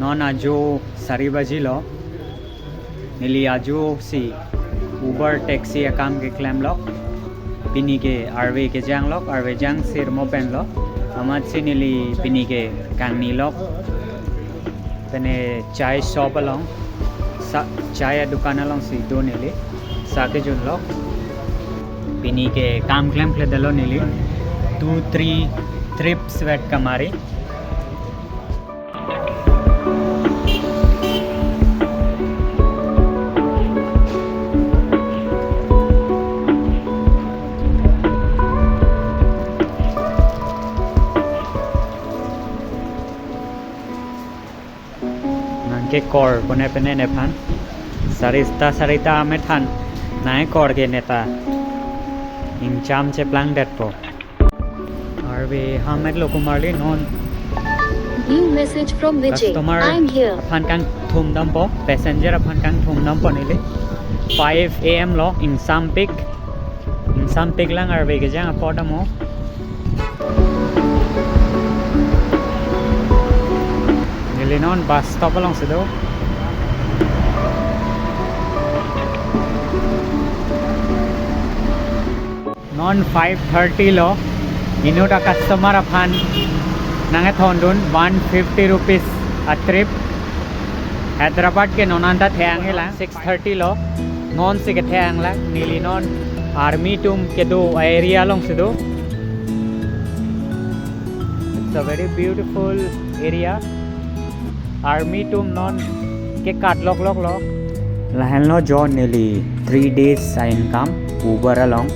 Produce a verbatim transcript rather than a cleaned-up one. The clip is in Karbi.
Non ajo sari baji lo. Neli ajo si Uber taxi akam keklem lok. Pini ke arve kejang lok, arve jang sir mo pen lo. Amat si neli pini ke kangni lok. Pene chai shop along, sa, chai adukan along si do neli, sa kejun lok. Pini ke kam klemkledetlo neli. Two, three trips vet kamari. Nangkekor pone pene nephan. Sarista sarita amethan nangkekor ke neta. Ingcham cheplangdetpo. Arve hametlo komarli non. New message from Vijay. Customer I'm here. Aphan kangthum dampo, passenger aphan kangthum dampo neli. Five A M lo, ingsampik. Ingsampik lang arve kejang apot amo. Neli non bus stop along si do. Non five thirty lo, inut a customer aphan nangkethondun one fifty rupees a trip. Hyderabad ke non anta thang-elang, six thirty lo, non si kethang-elang, neli non army atum kedo area along si do. It's a very beautiful area. Army atum non kekat loklok lo. Lahenlo jo neli three days a income Uber along.